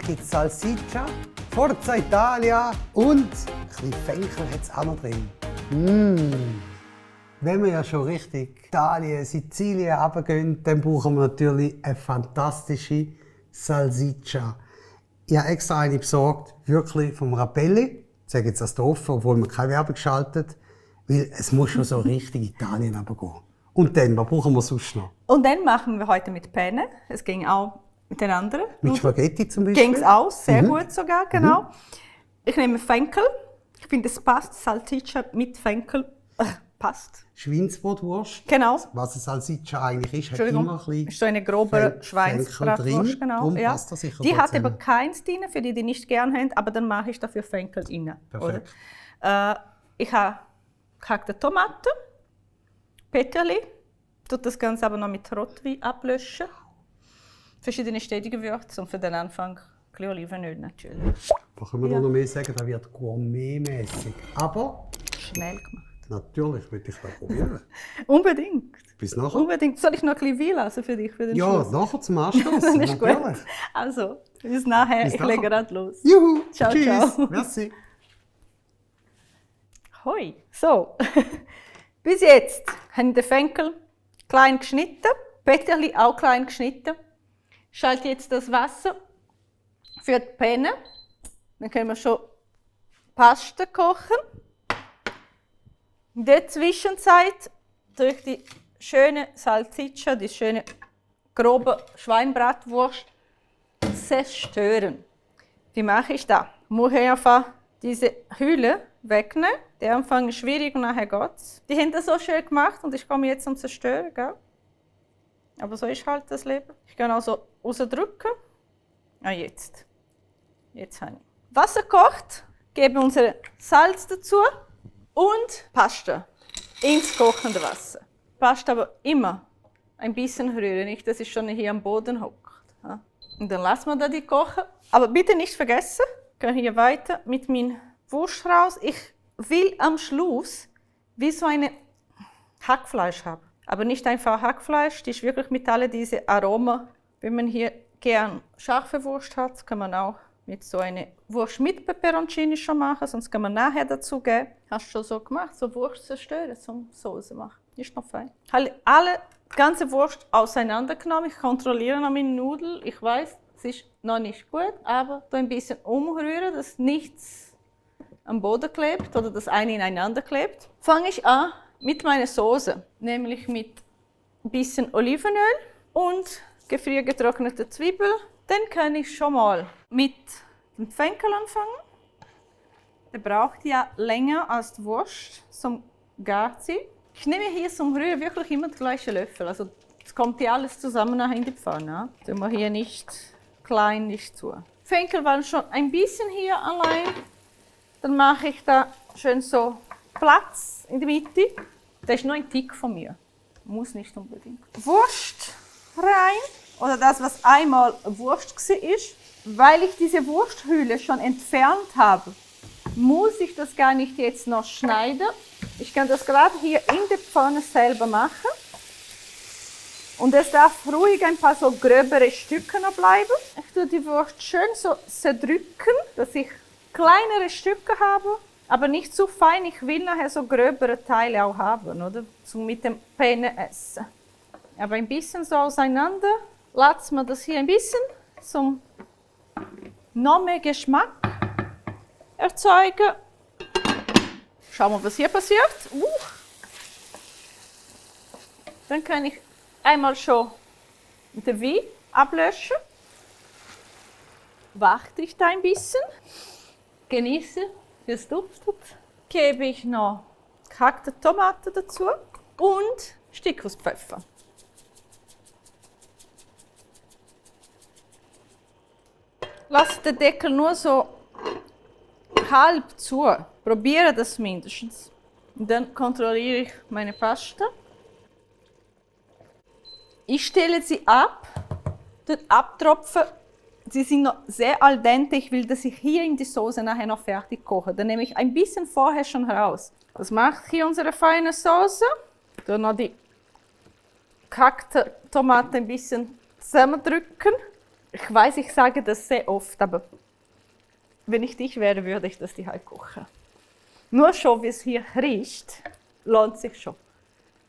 gibt es Salsiccia, Forza Italia und ein bisschen Fenchel hat es auch noch drin. Wenn wir ja schon Richtung Italien, Sizilien runtergehen, dann brauchen wir natürlich eine fantastische Salsiccia. Ich habe extra eine besorgt, wirklich vom Rapelli. Ich sage jetzt das hier offen, obwohl wir keine Werbung schaltet. Weil es muss schon so richtig Italien runtergehen. Und dann, was brauchen wir sonst noch? Und dann machen wir heute mit Penne. Es ging auch mit den anderen. Mit Spaghetti zum Beispiel? Ging es auch, sehr gut sogar, genau. Ich nehme Fenchel. Ich finde, es passt. Salsiccia mit Fenchel passt. Schweinsbratwurst. Genau. Was eine Salsiccia eigentlich ist, hat Entschuldigung, immer ein bisschen ist so eine grobe Schweinsbratwurst, drin. genau. Darum Ja. passt das sicher Die gut hat aber zusammen. keins drin, für die nicht gern haben, aber dann mache ich dafür Fenchel rein. Perfekt. Ich habe gehackte Tomaten, Peterli, tue das Ganze aber noch mit Rotwein ablöschen. Verschiedene Ständige und für den Anfang ein bisschen Olivenöl natürlich. Da können wir noch mehr sagen, das wird gourmetmäßig. Aber Schnell gemacht. natürlich will ich das probieren. Unbedingt. Bis nachher. Unbedingt. Soll ich noch ein bisschen Wein lassen für dich, für den Ja, Schluss? nachher zum Anstoßen. Dann ist gut. natürlich. Also, bis nachher. Bis Ich nachher. lege gerade los. Juhu. Ciao, Tschüss. ciao. Merci. Hoi. So, bis jetzt habe ich den Fenchel klein geschnitten, Peterli auch klein geschnitten. Schalte jetzt das Wasser für die Penne. Dann können wir schon Pasta kochen. In der Zwischenzeit tue ich die schöne Salsiccia, die schöne grobe Schweinbratwurst zerstören. Wie mache ich das? Ich muss einfach diese Hülle wegnehmen. Der Anfang ist schwierig und nachher geht's. Die haben das so schön gemacht und ich komme jetzt zum Zerstören, gell? Aber so ist halt das Leben. Ich kann auch so rausdrücken. Ah, jetzt. Jetzt habe ich. Wasser kocht, gebe unser Salz dazu und Pasta ins kochende Wasser. Pasta aber immer ein bisschen rühren, nicht, dass es schon hier am Boden hockt. Ja. Und dann lassen wir da die kochen. Aber bitte nicht vergessen, ich gehe hier weiter mit meinem Wurst raus. Ich will am Schluss wie so eine Hackfleisch haben. Aber nicht einfach Hackfleisch, die ist wirklich mit all diesen Aromen. Wenn man hier gern scharfe Wurst hat, kann man auch mit so einer Wurst mit Peperoncini schon machen, sonst kann man nachher dazu geben. Hast du schon so gemacht, so Wurst zerstören, zum Soße machen. Ist noch fein. Ich habe alle ganze Wurst auseinandergenommen. Ich kontrolliere noch meine Nudeln. Ich weiß, es ist noch nicht gut, aber so ein bisschen umrühren, dass nichts am Boden klebt oder das eine ineinander klebt. Fange ich an mit meiner Soße, nämlich mit ein bisschen Olivenöl und gefriergetrocknete Zwiebel. Dann kann ich schon mal mit dem Fenchel anfangen. Der braucht ja länger als die Wurst zum Garziehen. Ich nehme hier zum Rühren wirklich immer den gleichen Löffel. Also es kommt ja alles zusammen nachher in die Pfanne. Tun wir hier nicht klein nicht zu. Fenchel waren schon ein bisschen hier allein. Dann mache ich da schön so Platz in der Mitte. Das ist nur ein Tick von mir. Muss nicht unbedingt. Wurst rein. Oder das, was einmal Wurst war. Weil ich diese Wursthülle schon entfernt habe, muss ich das gar nicht jetzt noch schneiden. Ich kann das gerade hier in der Pfanne selber machen. Und es darf ruhig ein paar so gröbere Stücke noch bleiben. Ich tue die Wurst schön so zerdrücken, dass ich kleinere Stücke habe, aber nicht zu fein. Ich will nachher so gröbere Teile auch haben, oder? Zum mit dem Penne essen. Aber ein bisschen so auseinander. Lassen wir das hier ein bisschen zum noch mehr Geschmack erzeugen. Schauen wir, was hier passiert. Dann kann ich einmal schon den Wein ablöschen. Warte ich da ein bisschen. Genieße, wie es duftet. Gebe ich noch gehackte Tomaten dazu und Stickfußpfeffer. Lasse den Deckel nur so halb zu. Probiere das mindestens. Und dann kontrolliere ich meine Pasta. Ich stelle sie ab, dann abtropfen. Sie sind noch sehr al dente. Ich will, dass ich hier in die Soße nachher noch fertig koche. Dann nehme ich ein bisschen vorher schon raus. Das macht hier unsere feine Soße. Dann noch die gehackte Tomate ein bisschen zusammendrücken. Ich weiß, ich sage das sehr oft, aber wenn ich dich wäre, würde ich das die halt kochen. Nur schon, wie es hier riecht, lohnt sich schon.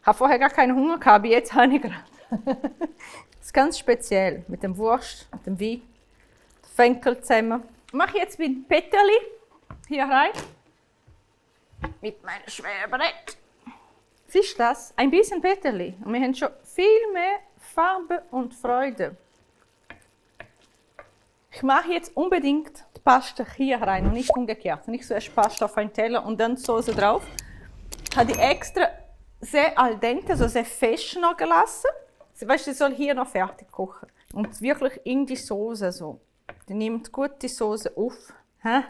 Ich habe vorher gar keinen Hunger gehabt, aber jetzt habe ich gerade. Das ist ganz speziell mit dem Wurst, mit dem Wein, Fenkel zusammen. Ich mache jetzt mit Peterli hier rein. Mit meinem schweren Brett. Siehst du das? Ein bisschen Peterli. Und wir haben schon viel mehr Farbe und Freude. Ich mache jetzt unbedingt die Pasta hier rein und nicht umgekehrt. Nicht zuerst Pasta auf einen Teller und dann Soße drauf. Ich habe die extra sehr al dente, also sehr fest noch gelassen. Weißt du, sie soll hier noch fertig kochen. Und wirklich in die Soße so. Die nimmt gut die Soße auf. Hä?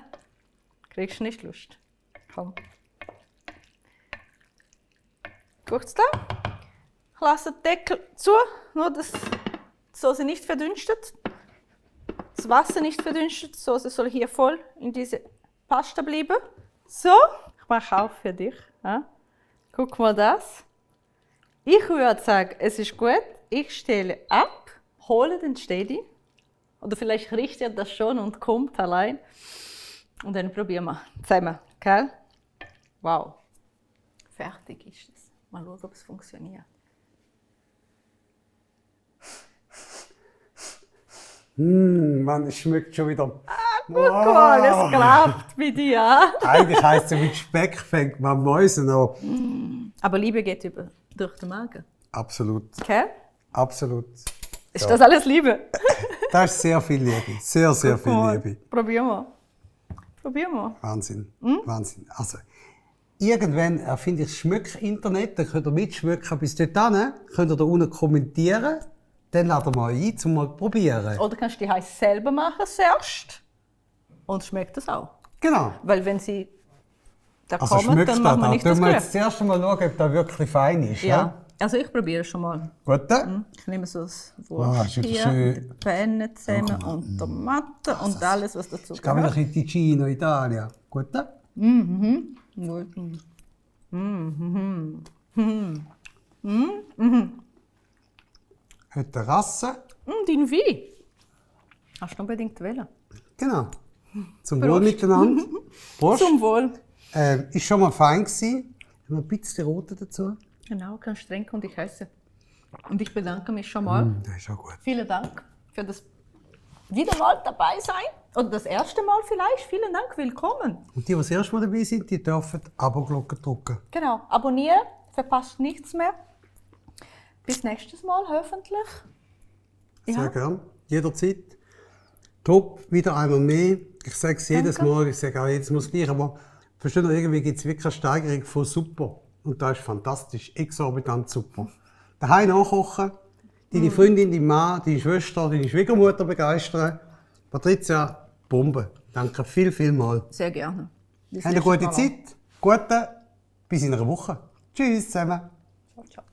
Kriegst du nicht Lust? Komm. Guckt's da? Ich lasse den Deckel zu, nur dass die Soße nicht verdünstet. Das Wasser nicht verdünstet. Die Soße soll hier voll in diese Pasta bleiben. So, ich mache auch für dich. Ja? Guck mal das. Ich würde sagen, es ist gut. Ich stelle ab, hole den Steady. Oder vielleicht riecht er das schon und kommt allein. Und dann probieren wir zusammen. Gell? Wow. Fertig ist es. Mal schauen, ob es funktioniert. Mann, es schmeckt schon wieder. Guck mal, es klappt bei dir. Eigentlich heisst es, mit Speck fängt man Mäuse an. Aber Liebe geht durch den Magen. Absolut. Okay? Absolut. Ist das alles Liebe? Das ist sehr viel Liebe. Sehr, sehr viel Liebe. Probieren wir. Probieren wir. Wahnsinn. Wahnsinn. Also, irgendwann erfinde ich das Schmück-Internet, dann könnt ihr mitschmücken bis dorthin. Könnt ihr da unten kommentieren. Dann laden wir euch ein, um mal zu probieren. Oder kannst du die heiß selber machen zuerst. Und schmeckt das auch. Genau. Weil wenn sie da Also kommen, schmeckt dann machen wir nicht das wir Glück. jetzt das erste Mal schauen, ob das wirklich fein ist. Ja. Also ich probiere schon mal. Gut? Ich nehme so das Ist Wurst wieder hier, schön. mit den Penne zusammen und Tomaten und alles, was dazu Ich gehe wieder in Ticino, Italien. Gut? Gut. Hat eine Rasse. Dein Wein. Hast du unbedingt wählen. Genau. Zum Wohl miteinander. Prost. Zum Wohl. Ist schon mal fein gewesen. Haben wir ein bisschen Rote dazu. Genau, kannst du trinken und ich esse. Und ich bedanke mich schon mal. Das ist auch gut. Vielen Dank für das wieder mal dabei sein. Oder das erste Mal vielleicht. Vielen Dank, willkommen. Und die das erste Mal dabei sind, die dürfen die Abo-Glocke drücken. Genau, abonnieren, verpasst nichts mehr. Bis nächstes Mal hoffentlich. Sehr gern. Jederzeit. Top, wieder einmal mehr. Ich sage es jedes Mal, ich sage auch jedes Mal das Gleiche, aber versteht ihr, irgendwie gibt es wirklich eine Steigerung von super. Und das ist fantastisch, exorbitant super. Daheim nachkochen, deine Freundin, dein Mann, deine Schwester, deine Schwiegermutter begeistern. Patricia, Bombe. Danke viel, viel mal. Sehr gerne. Bis Habt eine gute nächstes Mal. Zeit. Gute, bis in einer Woche. Tschüss zusammen. Ciao, ciao.